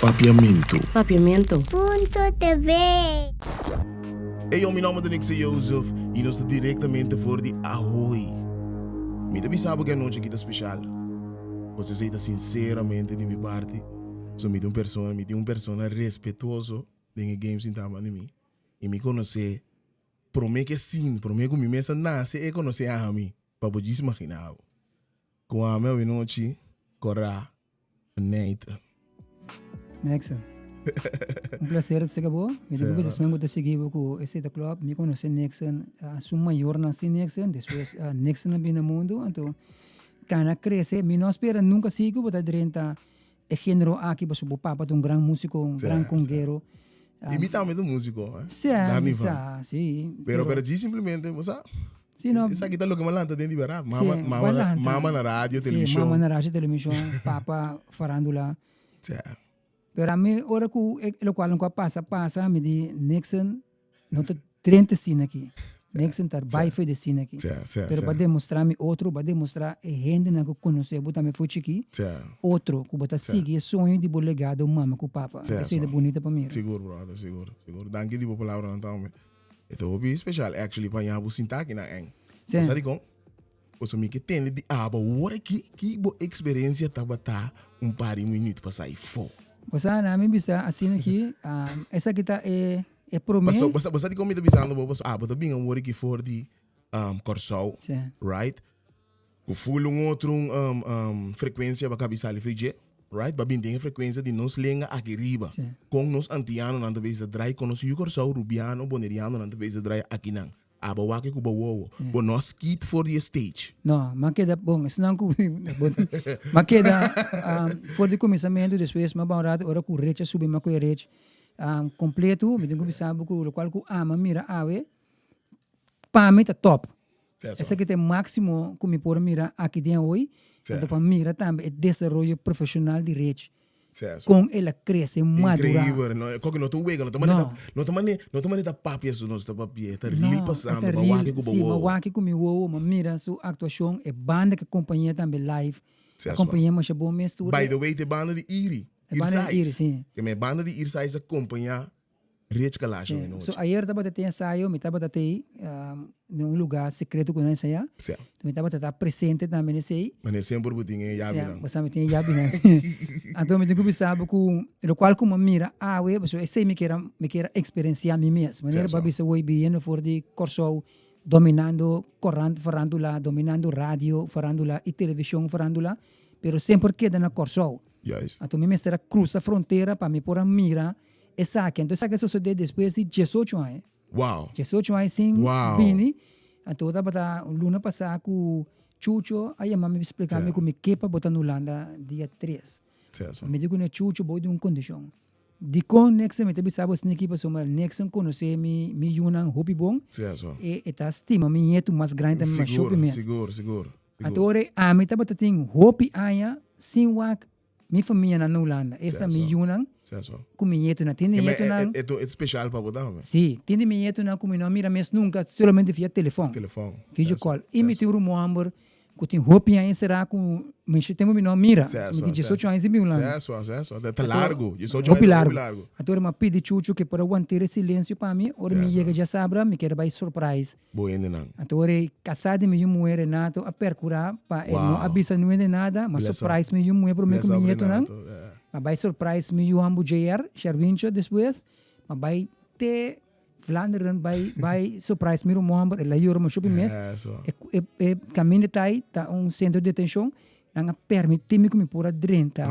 Papiamentu. Papiamento. Punto TV. Eyo, mi nomber ta Nixon Joseph y nos ta directamente for di Ahoy. Mi ta bisa bo ke anochi aki ta special. Pasobra esey ta sinceramente di mi parti. So mi ta un persona, mi tin un persona respetuoso den e game sinta banda di mi. Y mi conoce prome ke sin, prome ku mi mes a nace e conoce ami. Pa bo djis imagina bo. Ku ami awinochi kora Neita. Nexon. Un placer ta sega bo. Mi ta bisa esnan ku ta sigui bo ku esei ta klòp. Mi konosé Nexon, su mayornan si Nexon, despues Nexon a bini na mundu, anto kana krese. Mi no a spera nunka si ku bo ta drenta e género aki pasobra bo papa ta un gran músiko, un gran konguero. I mi tambe ta un músiko, eh. Sí, mi sa, sí. Pero pero djis simplemente, bo sa. Sí, no. Esaki ta loke mi a lanta den di berdad. Sí, Mama, bo a mama, lanta. mama na radio, Sí, televishon. mama na radio, televishon, papa farándula. Sí. Pero ami ora ku e lokual ku a pasa pasa, mi di Nixon no ta drenta esina aki. Nixon ta bai for di esina aki. Sí, sí, Pero sí. bo a demostrá mi otro, bo a demostrá e hendenan ku konosé bo tambe for chikí, Sí. otro ku bo ta sigui e soño di bo legado mama ku papa. Sí, Esei ta so. bunita pa mira. Sigur, brother, sigur, sigur. Danki di bo palabranan tambe. E ta hopi special actually pa ña bo sinta aki na eng. Sí. Bo sa dikon? Pasobra mi ke tende di abo awor aki ki bo experiencia tabata un par di minuut pasa afó. Bo sa na mi bisa asina aki, esaki ta e e prome. Paso, bo sa, bo sa dikon mi ta bisando bo? Pasobra abo ta bin awor aki for di Kòrsou, Sí. right? Ku ful un otro frekuensia pa kabi sali for dje, right? Pa bin den e frekuensia di nos lenga aki riba. Sí. Kon nos antianonan ta bisa drai, kon nos yu Kòrsou, rubiano, bonerianonan ta bisa drai akinan. Abo wak ku bo wowo. Bo no a skit for di e stage. No, m'a keda, bon, esnan ku m'a keda for di kuminsamentu, despues m'a bai un rato ora ku Rich a subi m'a kohe Rich kompleto. Mi tin ku bisa bo ku lokual ku ami a mira awe, pa mi ta top. Esaki ta e máksimo ku mi por mira aki den awoy. Anto pa mira tambe e desaroyo profeshonal di Rich. Kon el a krese, madurá. Inkreibel, no? Koke no ta wega, no ta manera, no ta manera, no ta manera ta papia su nos ta papia, e ta real pasando, bo a wak ku bo wowo. Sí, bo a wak ku mi wowo, mi a mira su aktuashon, e banda ku kompañ'é tambe live, a kompañ'é masha bon mes tur. By the way, ta e banda di Iri, E banda di Iri, sí. Ke e banda di Irsais a kompañá Rich Kalash awe nochi. So ayer tabata tin ensayo, mi tabata tei den un lugar secreto ku nan ensaya. Sí. Mi tabata ta presente tambe na esei. Mane semper bo tin e yabinan. Sí, bo sa mi tin e yabinan, sí. Anto mi tin ku bisa bo ku lokual ku mi a mira awe, pasobra esei mi kier a mi kier a eksperensiá mi mes. Manera bo a bisa woi biniendo for di Kòrsou, dominando korant farandula, dominando radio farandula i televishon farandula, pero semper keda na Kòrsou. Juist. Anto mi mester a krusa frontera pa mi por a mira Esaki, anto esaki a sosodé despues di diesocho aña. Wow. Diesocho aña sin Wow. bini. Anto tabata un luna pasá ku Chucho a yama mi splika mi Sí. ku mi ke pa bo ta na Hulanda dia tres. Sí, eso. Mi di ku ne Chucho bo di un kondishon. Dikon Nixon mi ta bisa bo esaki pasobra Nixon konosé mi mi yunan hopi bon. Sí, eso. E e ta stima mi ñetu mas grandi tambe mas Sigur, hopi mes. sigur, sigur, sigur. Anto ora ami tabata tin hopi aña sin wak Mi famianan na Hulanda, esta mi yunan ku mi ñetunan. Tin di ñetunan. E ta special pa bo tambe. Si, tin di mi ñetunan ku mi no a mira mes nunka, solamente via telefòn. Telefòn. Video call. I mi tin un ruman hòmber ku tin hopi aña enserá ku mester tempu mi no a mira. Mi tin diesocho aña sin bin Hulanda. Seso, seso. Ta largu. Diesocho aña ta hopi largu. Anto mi a pidi Chucho ke por a wantera e silensio pa mi. Ora mi yega djasabra mi kere bai surprise. Bo hendenan. Anto ora e kasá di mi yu muhé Renato a perkurá pa e no a bisa nuende nada, ma surprise mi yu muhé promé ku mi ñetonan. Ma bai surprise mi yu hambu JR, Sherwincho, despues. Ma bai te Vlaanderen bai bai surprise mi ruman hòmber, el a yora masha hopi mes. E e e kaminda ta ei ta un sentro di detenshon, nan a permití mi ku mi por a drenta.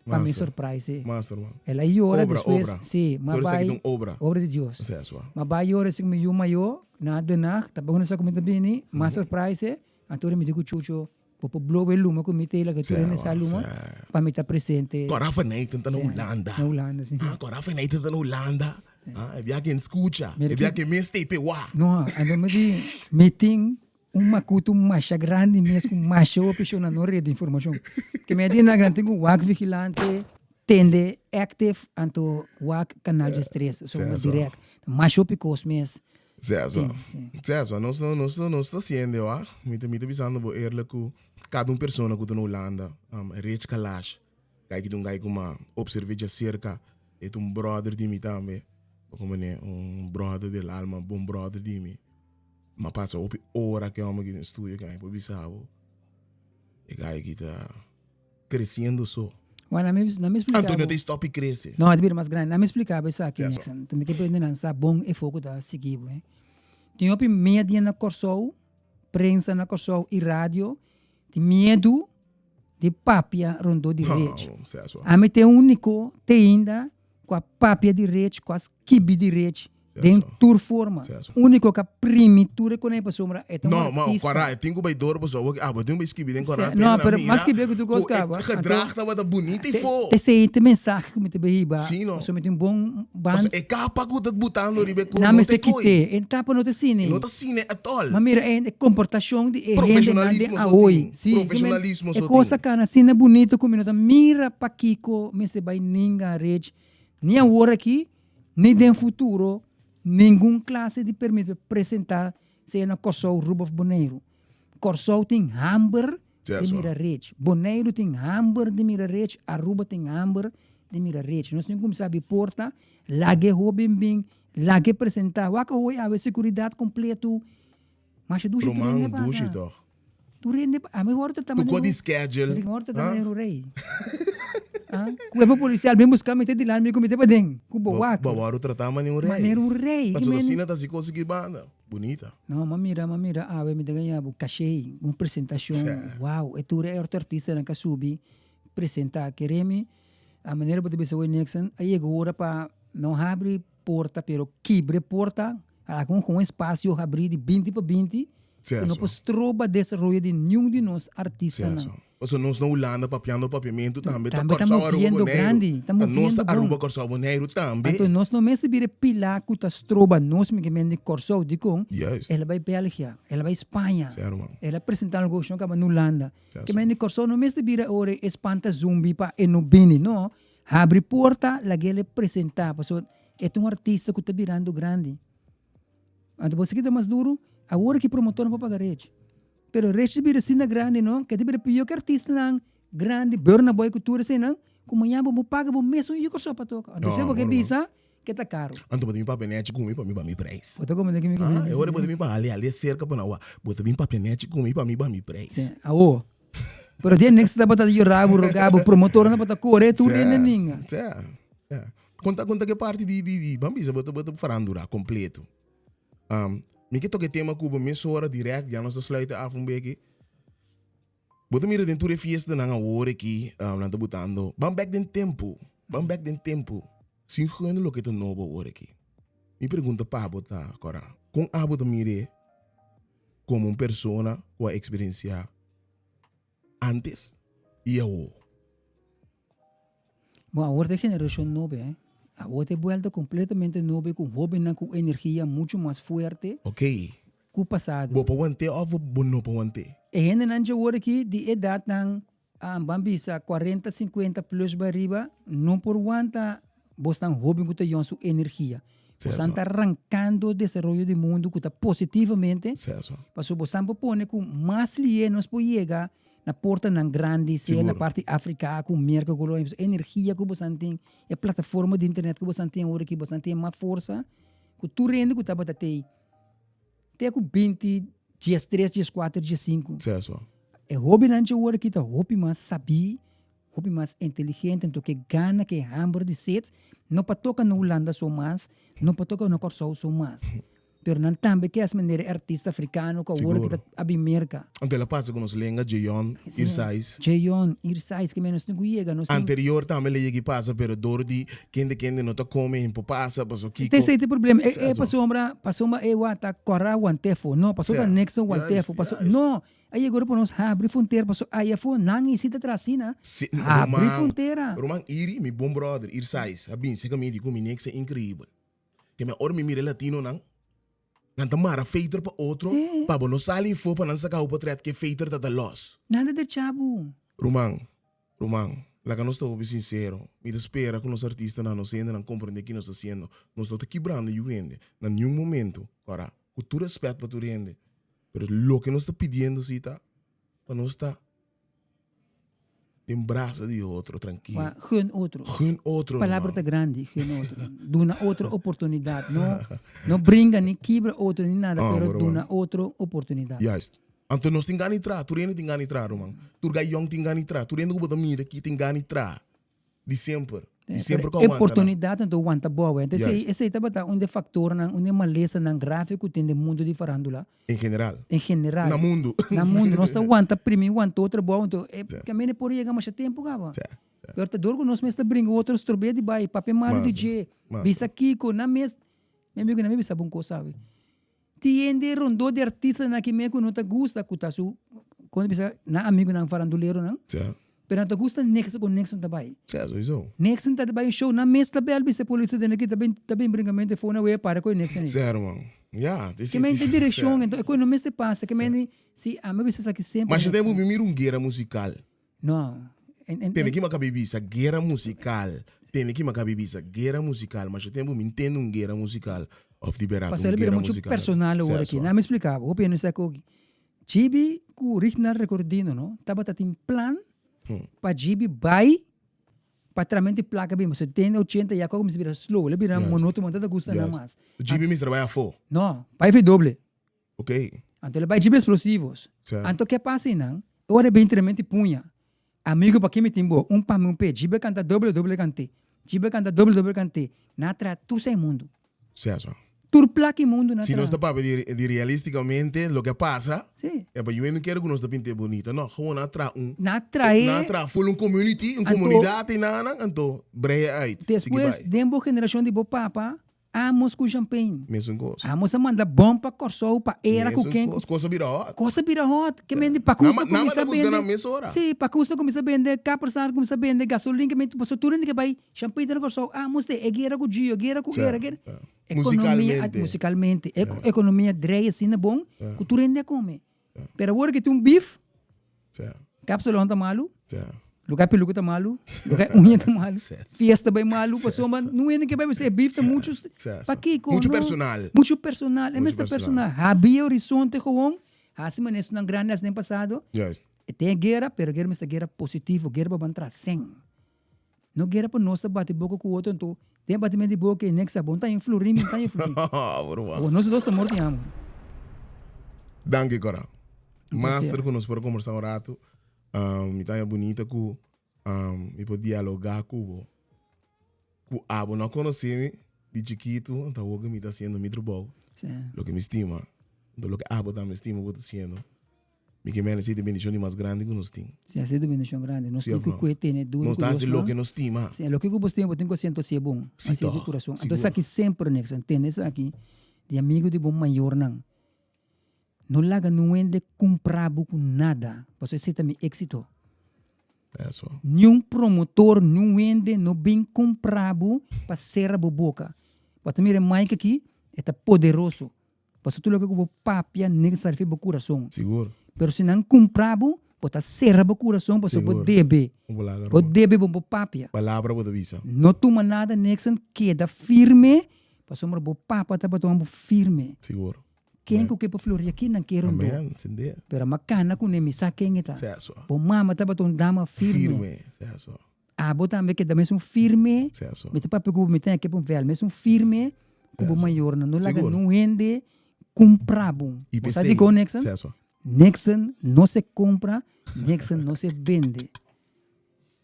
Pa mi surprise e. Master man. El a yora Obra, despues. obra. Sí, ma Tur esaki bai. ta un obra. Obra di Dios. Así es, wa. Ma bai yora esaki mi yu mayor na Den Haag, ta bon sa ku mi ta bini, m'a surprise e, anto mi di ku Chucho, bo por blow e luma ku mi ta laga tur hende sa luma, pa mi ta presente. Cora van Nijten ta na Hulanda. Na Hulanda, sí. Ah, Cora van Nijten ta na Hulanda. Ah, e bia ken skucha. Mira E bia ki- ken mes tepe wa. No, anto mi di, mi tin Un makutu masha grandi mes ku masha hopi shona no red di informashon. Ke mi a di na gran tin ku wak vigilante, tende active anto wak kanal 13, so Sesa. direct. Masha hopi kos mes. Sesa. Tin, si. Sesa, nos ta nos ta nos ta siende wak. Mi ta mi ta bisando bo eerlijk ku kada un persona ku ta na Hulanda, Rich Kalash. Gai ki ta un gai ku m'a observé djaserka. E ta un brother di mi tambe. Bo komprendé? Un brother del alma, bon brother di mi. M'a pasa hopi ora ku e hòmber aki den studio ku ami por bisa bo. E gai aki ta kresiendo so. Bueno, na mi, na mi explica Antonio bo. ta stop i krese. No, ta bira mas grandi. Na mi explica bo esaki, Sèso. Nixon. Ta mi ke prende nan sa bon e fo ku ta sigui bo, eh. Tin hopi media na Kòrsou, prensa na Kòrsou i radio tin miedu di papia rondó di Rich. Oh, sèso. Ami ta e úniko te ainda ku a papia di Rich, ku a skibi di Rich Den tur forma. Úniko ka primi tur e konei pasobra e ta un No, ma artista. kora e tin ku bai dor pasobra awor abo tin ku bai skibi den kora Se, no, pena pero mira mas skibi ku tur kos ku e kaba. Anto gedrag tabata bunita i te fo. esei ta e mensahe ku mi ta bai hiba Sí, no. pasobra mi tin un bon band. Pasobra e kapa ku ta butando riba e kos Nan no mester ta e koi. kite. E kapa no ta asina. E no ta asina at all. Ma mira e komportashon di e hendenan den Profeshonalismo so awoy. tin. Sí, ke men Profeshonalismo e so kos tin. a kana asina bunito ku mi no ta mira pakiko mester bai ninga rech ni awor aki. Ni den futuro ningun klase di permit pa presenta sea na Kòrsou, Aruba of Boneiru. Kòrsou tin hamber di mira rech, Boneiru tin hamber di mira rech, Aruba tin hamber di mira rech. Nos tin kuminsá abi porta, laga e hóben bin, laga e presentá. Wak awor awe seguridat kompleto. Masha dushi tur hende Roman dushi pasa. toch. Tur hende ami wòrdu trata Tu manera ko un di schedule. Mi wòrdu trata Ha? manera un rei. Ah, Kuerpo polisial bin buska mi te dilanti mi ku mi te paden ku bo Bo wak. bo wòrdu trata manera un rei. Manera un rei. Pasobra Men asina ta hasi kos aki banda. Bunita. No, m'a mira, m'a mira awe mi ta gaña bo kashé, un presentashon. Sè. Wow, e tur e otro artistanan ka subi presentá. Kere mi, a manera bo ta bisa awor Nixon, a yega ora pa no habri porta pero kibra e porta. Algun ku un espasio habrí di 20 pa 20 ku no por stroba desaroyo di niun di nos artistanan. Sierto. Pasobra nos na Hulanda papiando papiamentu tambe ta Tambe ta Kòrsou, Aruba, moviendo Boneiru. grandi, ta Ta nos moviendo ta Aruba, bon. Kòrsou, Boneiru tambe. Anto nos no mester bira e pilá ku ta stroba nos migamente di Kòrsou. Dikon? Juist. El a bai Belgia, el a bai Spaña, Sierto man. el a presentá algun shon kaba na Hulanda. Sierto. Ke men di Kòrsou no mester bira ora e spanta zumbi pa e no bini. No, habri porta laga el e presentá pasobra E ta un artista ku ta birando grandi. Anto bo sa kita mas duru? Awor ki promotornan por paga Rich. Pero Rich ta bira asina grandi no, ke ta bira pió ke artistanan grandi, Burna Boy ku tur eseinan, ku mañana bo por paga bo mes un yu Kòrsou pa toka. Anto esei bo ke bisa ke ta karu. Anto bo ta bin papia nèchi ku mi pa mi ba mi preis. Bo ta komprende ke mi ke bisa? Ah, e ora bo ta bin pa hali hali aserka pa nan wak. Bo ta bin papia nèchi ku mi pa mi ba mi preis. Sí, awor. Pero den niks tabata yora bo, roga bo, promotornan tabata kore tur hende ninga. Sí, sí. Konta konta ke parti di di di ban bisa bo ta bo ta farandura kompleto. Um, mi ke toka e tema ku bo mesora direct ya nos ta sluiten af un beki. Bo ta mira den tur e fiestanan awor aki, um, nan ta butando ban bek den tempu, ban bek den tempu. Sin guende loke ta nobo awor aki. Mi pregunta pa bo ta, Cora, kon abo ta mir'é komo un persona ku a eksperensiá antes i awor? Bon, awor ta e generashon nobo, eh. Awor ta e buelta kompletamente nobo ku hóbennan ku energia muchu mas fuerte Ok. ku pasado. Bo por want'é òf bo no por want'é? E hendenan dje awor aki di edatnan ban bisa kuarenta, sinkuenta plus bai riba no por wanta bosnan hóben ku ta yon su energia. Bosnan ta rankando desaroyo di mundu ku ta positivamente pasobra bosnan por pone ku mas lié nos por yega na portanan grandi, sea na parti Afrika ku Merka ku lo energia ku bosan tin, e plataforma di internet ku bosan tin awor aki, bosan tin mas forsa ku tur hende ku tabata tei te ku 20, 13, 14, 15. E hobennan dje awor aki ta hopi mas sabí, hopi mas inteligente, anto ke gana, ke hamber di set, no pa toka na Hulanda so mas, no pa toka na Kòrsou so mas. Pero nan tambe ke as manera e artista afrikano ku awor ki ta a bin Merka. Anto el a pasa ku nos lenga Jeyon Irsais. Jeyon Irsais ke men nos tin ku yega nos tin. Anterior tambe el a yega i pasa pero dor di kende kende no ta kome hin por pasa paso kiko. Ta esei ta e problema e pasobra pasobra e wak ta kòrá wantefo no pasobra ta Nixon wantefo paso no a yega ora pa nos habri frontera paso aya afó nan i si ta traha asina habri frontera. Ruman Iri mi bon brother Irsais a bin serka mi di ku mi Nix a increibel. Ke mi ora mi mira e latinonan, nan ta mara feiter pa otro pa bo no sali afó pa nan saka bo potret ke feiter ta ta lòs. Nan ta dercha bo. Ruman, ruman, laga nos ta hopi sinsero. Mi ta spera ku nos artistanan, nos hendenan komprendé ki nos ta hasiendo. Nos no ta kibrando yu hende na niun momento. Ora, ku tur rèspèt pa tur hende, pero loke nos ta pidiendo si ta pa nos ta. Den brasa di otro, trankil. Wa, gun otro. Gun otro, Palabra ruman. ta grandi, gun otro. Duna otro oportunidad. No, no bringa ni kibra otro ni nada, Ah, pero ruman. duna otro oportunidad. Juist. Anto nos tin gana di traha, tur hende tin gana di traha, ruman. Tur gayong tin gana di traha, tur hende ku bo ta mira aki tin gana di traha. Di semper. Di semper ku a wanta nan. Oportunidad anto wanta bou. Entonces Juist. esei tabata un di e factornan, un di e malesanan grave ku tin den mundo di farandula. En general. En general. Na mundo. Na mundo. Nos ta wanta primi, wanta otro bou. Anto e Sí. kaminda por yega masha tempu kaba. Sí, sí. Pero ta dor ku nos mes ta bringa otro strobé di bai, papia malu di Masa, dje, masa. bisa kiko, nan mes, mi amigo, nan mi bisa bo un kos awe. Tin hende rondó di artistanan aki mes ku no ta gusta ku ta su, kon ta bisa, nan amigunan faranduleronan. Sí. Pero nan ta gusta Nixon ku Nixon ta bai. Sí, sowieso. Nixon ta bai un show, nan mes ta bel bisa polis den aki ta bin ta bin brinkamento e fona wea para ku e Nixon ei. Sí, herman. Ya, Ke men ta direkshon, enton e ku no mester pasa, ke men si ami bisa esaki semper. Masha tempu mi mira un guera musikal. No. En, en, Tene ki maka bisa guera musical. Tene ki maka bisa guera musical. Masha tempu mi ntende un guera musical of di berdad Pasobra un el bira guera mucho musical. personal awor aki. Na mi explica bo, hopi hende sa koki. Gibi ku Rignar Recordino no tabata tin plan pa Gibi bai pa tramente plaka bin. Pasobra den ochenta ya koko mester bira slow, el a bira monotono, no ta gusta nan mas. Gibi mester bai afo. No, bai fi doble. Ok. Anto el a bai djibi explosivos. Sa. Anto ke pasa einan? E ora e bin trementi puña. Amigo pa ke mi tin bo? Un pa mi un p'e. Djibi a kanta doble doble kant'é. Djibi a kanta doble doble kant'é. Nan a traha tur sa e mundu. Sa so. Tur plaka e mundu nan a Si nos traha. ta papia di di realisticamente loke a pasa, Si. e pa yu no kere ku nos ta pint'é bonita. No, gewoon nan a traha un. Nan a trahe. Nan a traha full un community, un Anto. comunidad einanan, anto breia uit. Sigui Despues bai. den bo generashon di bo papa, Amos ku champagne. Mesun kos. Amos a manda bom pa Kòrsou pa era ku Mesun ken. kos. Kos a bira hot. Kos a bira hot. Ke mende pakus ta Nama kuminsá ta buska bende. nan mesora. Sí, pakus ta kuminsá bende, Kapersar ta kuminsá bende, gasolin ke mende pasobra tur hende ke bai champagne ta na Kòrsou. Amos te e guera ku Gio, guera ku era, guera. Ekonomia, Musikalmente. musikalmente. Ekonomia drei asina bon ku tur hende a kome. Pero awor ke tin un beef. Kapsalon ta malu, lugar peluca ta malu, lugar uña ta malu, fiesta bai malu, pasobra no hende ke bai bisa e beef ta muchu, pakiko? Muchu personal. Muchu personal, e mester personal. Habri e horizonte gewoon, hasi manera esnan grandi hasi den pasado. E tin e guera, pero e guera mester guera positivo, guera pa ban tras sen. No guera pa nos ta bati boka ku otro, anto den batimento di boka e nek sa bo no ta influrí mi, no ta influrí. Awor nos dos ta morto di hamber. Danki Cora. Master ku nos por kombersá un ratu. Mi ta haña bunita ku mi por dialogá ku bo. Ku abo no a konosé mi di chikitu, anto awor ku mi ta hasiendo mi trabou, loke mi stima, anto loke abo tambe stima bo ta hasiendo. Mi ke mene si ta bendishon di mas grandi ku nos tin. Si, esei ta bendishon grandi. Nos Sí tin of ku no? kue tene duru Nos ku ta Dios hasi man. loke nos stima. Si, loke ku bo stima bo tin ku hasi anto hasié bon. Sí Hasié di tòg, kurason. Anto sigur. esaki semper Nixon, tende esaki di amigu di bo mayornan. No laga nun hende kumpra bo ku nada, pasobra esei ta mi éksito. Eso. Niun promotor, niun hende no bin kumpra bo pa sera bo boka. Bo ta mira e mic aki, e ta poderoso. Pasobra tur loke ku bo papia nen sa riba bo kurason. Sigur. Pero si nan kumpra bo, bo ta sera bo kurason pasobra bo Sigur. debe. Un palabra Bo bo. debe bo bo papia. Palabra bo ta bisa. No tuma nada Nixon, keda firme pasobra bo papa tabata un bo firme. Sigur. Ken ku ke pa floria ki nan ke rondó. Amen, sende. Pero a kana kuné mi sa ken e ta. Seso. Bo mama tabata un dama firme. Firme, seso. Abo tambe keda mesun firme. Seso. Mi ta papia ku bo, mi ta ke pa un vel. Mesun firme ku bo mayornan. No laga Sigur. nun hende kumpra bo. I Bo sa p'esei, dikon, Nixon? Seso. Nixon no se kumpra, Nixon no se bende.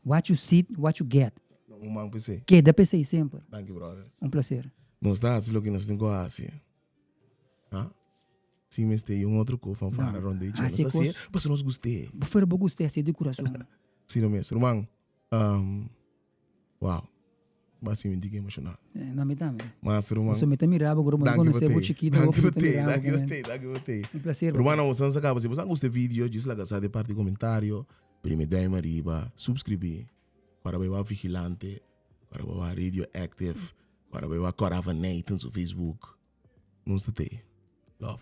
What you see, what you get. No, un man p'esei. Keda p'esei semper. Danki, brother. Un placer. Nos ta hasi loke nos tin ku hasi. Ha? Si mester y un otro ko fanfara rond di dje. Nos Hasi ta hasié kos. pasobra nos gust'é. Bo fuera bo gust'é hasié di kurason. Si no mes. Ruman, um, wow. Bo a hasi mi diki emoshoná. Eh, no, mi tambe. Mas, ruman. Pasobra mi ta mira bo, mi Danki pa konosé bo te. chikito, Danki mi pa ta te, mira bo. danki pa te, danki pa te. Un placer. Ruman, abo san sa kaba. Si bo san gusta e video, djis laga sa den parti komentario. Primi duim ariba, subscribí. Ora bo wak Vigilante, ora bo wak Radio Active, ora bo wak Cora van Nijten su Facebook. Nos ta te. Love.